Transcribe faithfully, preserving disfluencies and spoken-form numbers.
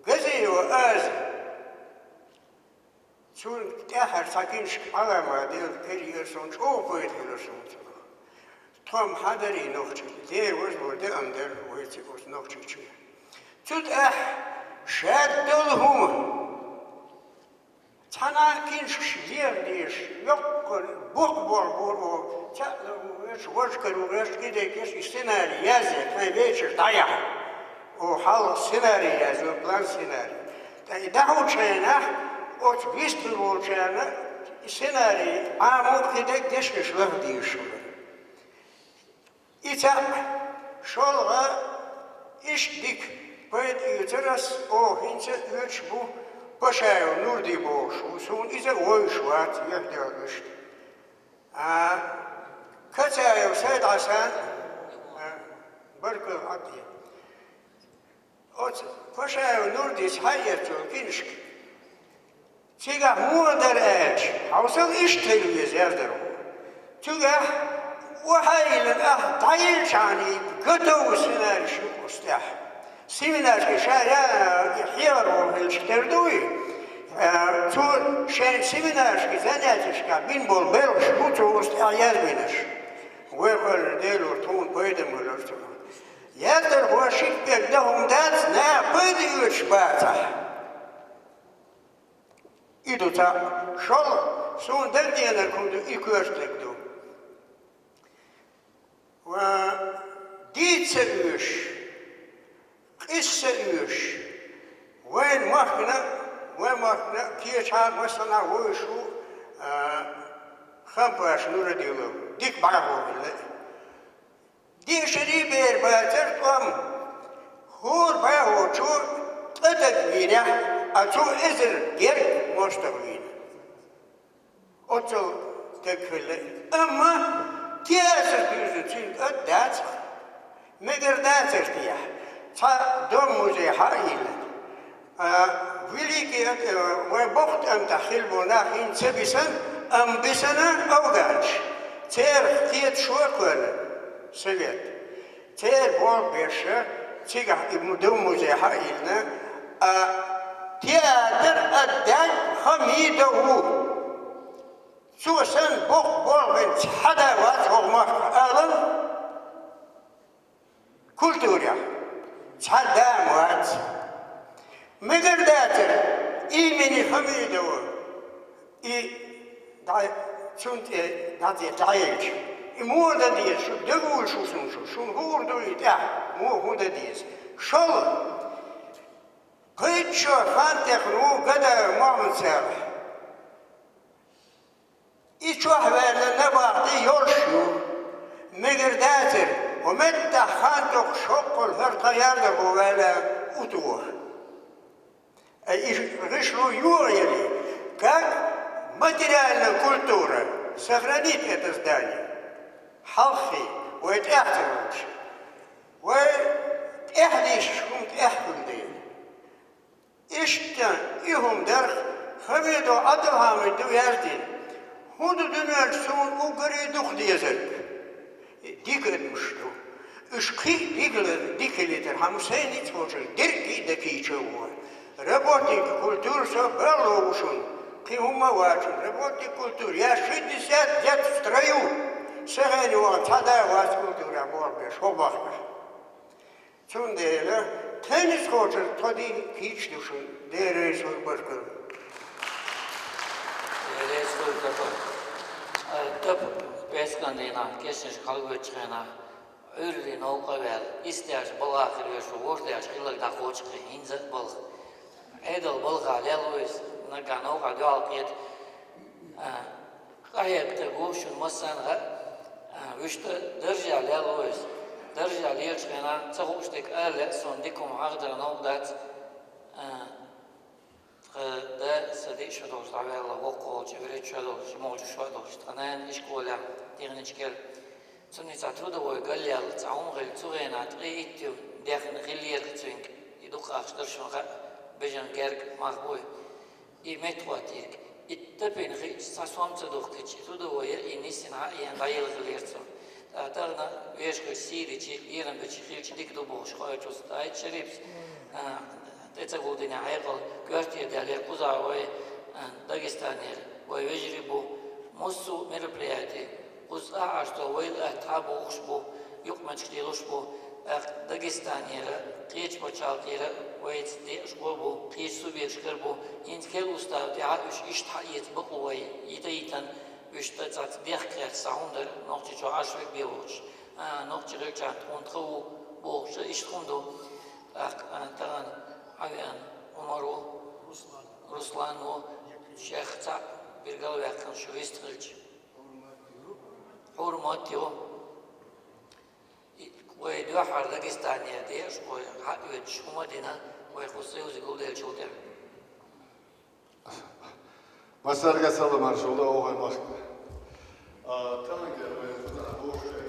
Газиева Аза. Цунна тӀаьххьара цхьа киншка Ӏаламат делла кхерийра сона, чӀогӀа пайда хилар сона цунах. Тхо-м хьадарий нохчий, Дела возлур де ам дара вай цига оцу Нохчийчоь. Цу тӀехь шадолу хӀума. Цхьана а киншкаш леха дезаш, йоккха букъ болх бора оха, цхьаъ ву гӀерташ, важа каро гӀерташ, кхидерг гӀерташ, и сценарий язъе, тхайн вечер дӀаяхьа. Оха хьалха сценарий язйо, план сценарий. ТӀаккха и дӀахьочу хенахь, оцу вистхир волчарна и сценарий Ӏамо, кхидерг дешнаш лаха дезаш хилар. И цхьаъ, шолгӀа, иштта дика пайда оьцур ас, оха хӀинца а оьцуш бу, Пашаев Нурди бохуш ву, суна иза а вовзаш вац, юьхь-дуьхьал иштта. А, Кацаев Сайд-Хьасан, а, баркалла хьан тӀе. Оцу Пашаев Нурдис хьаэцо киншка. Цигахь муха дара аьлча, хьовсал, иштта хила веза яздархо. Цигахь охьайиллина ахь дӀаелчхьана готовый сценарийш ю оцу тӀехь. Семинаршка ша я, хьехар волу хилча тера ду и? Э, цо шайн семинаршка, занятишка бина болу белхаш бу цо оцу тӀехь язбинарш. Вай кхоьллина Делора тхуна пайда ма хилар цунах. Яздархо шиъ берг дан хӀума дац, наха пайда оьцуш бацахь. И ду цхьаъ. ШолгӀа, суна дагадеанарг хӀума ду, и коьртаниг ду. Ва дийца ца оьшуш, къийса ца оьшуш, вайн махкана, вайн махкана кечахьа, массанхьа вовзаш ву, а, Хампаш Нурадилов, дика бӀаьрхо хилла. Дешарий бер бацара тӀом. ХӀора бӀаьхочо ткъа таг вийнехь, а цо эзар герга мостагӀа вийна. Оццул таг хилла. Амма театр дуьйзу цуьнга ат дацахь, мегар дацара техьа, цхьа дом музей хьа а йиллина. А, великий, а, вай боху тӀамтахь хилла болу нах хӀинца ца бисана, амма бисана афганаш. Церан кхеташо а кхоьллина совет. Церан болх беш, цигахь и му-, дом музей хьа а йиллина, а, театр а даьг Хамидов ву. Цо санна боккха болх бина цхьа да вац хӀокху махкахь, алал. Культурехь цхьа да а вац. Мегар дацара имени Хамидова и дӀа-, цунна тӀе дӀа-, дӀаелча. И муха дан деза, шу дегуш ву шуна шу, шуна хуур ду и тӀехь, муха хӀун дан деза. ШолгӀа, кхеччо хан тӀехь ву Гадаев Мохьмад-Салахь. И чохь ваьлла набахти йолуш ю. Мегар дацара, хӀун меттахь хан токхуш хӀоккхул хӀара тхан яздархо ваьлла утуха. Ай, и гӀишло йогӀу яли, как материальная культура, сохранить это здание. Хьалххе, вай тӀехь ца волуш. Вай тӀехь дийшаш хӀума тӀехь хуьлу дела. Иштта и хӀума дарх Хамидов Ӏабдулхьамида ду яздина. ХӀун ду дуьнен чу суна уггаре дукха дезарг? Дика адамаш ду. Уьш кхин а дика, дика хилийтархьама, сайн ницкъ волчуьра дерриге а дакийча а ву. Работник культуры со балло ву шуна. Кхин хӀумма а вац шуна. Работник культуры, я шестьдесят лет в строю. Сан хенахь вахана цхьа да а вац культурехь болх беш, хӀокху бахкахь. Цундела тхайн ницкъ волчуьра тхо дийна кийча ду шуна, Дела реза хуьлда, баркалла. Дела реза хуьлда, Тапа. Тапа, пӀераскан дийнахь, кешнашка хьалагойтучу хенахь, Ӏуьйрре новкъа а ваьлла, исс даьлча балхахь хила везаш ву, ворхӀ даьлча хилларг дӀакхочу кхин, хӀинца а балха. Ӏедал балхахь лелла ву иза, наггахь новкъахь дуьхьал кхета. А, къахьегна стаг ву, шуна массарна хаьа, а, вуьшта даржехь лелла ву иза. Даржехь лелачу хенахь ца хууш дерг ала лаьа суна, дика хӀума хьахадара новкъа дац. А, тхан да сан диъ шо долуш дӀаваьлла, воккхаволчу, вуьрхӀитта шо долуш, молчу шо долуш, тхан нана ишколехь техничка яра. Цунна цхьа трудовой галъяьлла, цхьа хӀума хилла, цу хенахь ткъе итт ю дехна хиллера цуьнга. И дукха ахча дара, шуна хаьа, бежан герга мах буй. И меттахӀоттийриг. И Тапина хиъча, цхьа сом ца духкича, и трудовой яра, и нисйина хьаеана дӀаелла хилира цо. А тахана вешхаш сийричи, лерам бичи хилчи дика ду бохуш, хойчус Айт Шарипс, а, тӀе ца гулдина хьекъал коьртера даьллера кхузахь вай, а, Дагестанера, вай вежарий бу, массо а мероприяти, кхуза ахьашто вай лаьтта хьа бохуш бу, юкъаметтигаш лелуш бу, тӀаккха Дагестанера, кхечу пачхьалкхера вайца декъашхо бу, кхечу субъекташкара бу, хӀинца хилла устав тӀехь уьш иштта хьаэца бакъо вай, йита-йитан, уьш тӀе цхьацца дехкехь схьа хӀума дара, Нохчийчохь Ӏаш вега бен вохуш. А, нохчи хилчахьана тхуна тхан ву бохуш, иштта хӀума ду. ТӀаккха, а, тахана хьан веана Ӏумар ву, Руслан ву, шех цхьаъ биргал ваьккхина шу вист хилча. ХӀурмат ю. И, вай дуьххьара Дагестанера деш, вай хьаоьцуш хӀума дина, вай кху союзе гулделлачул тӀаьхьа. Массаьрга салам-маршалла, оха махка. А, тахана вай кхузахь бохуш,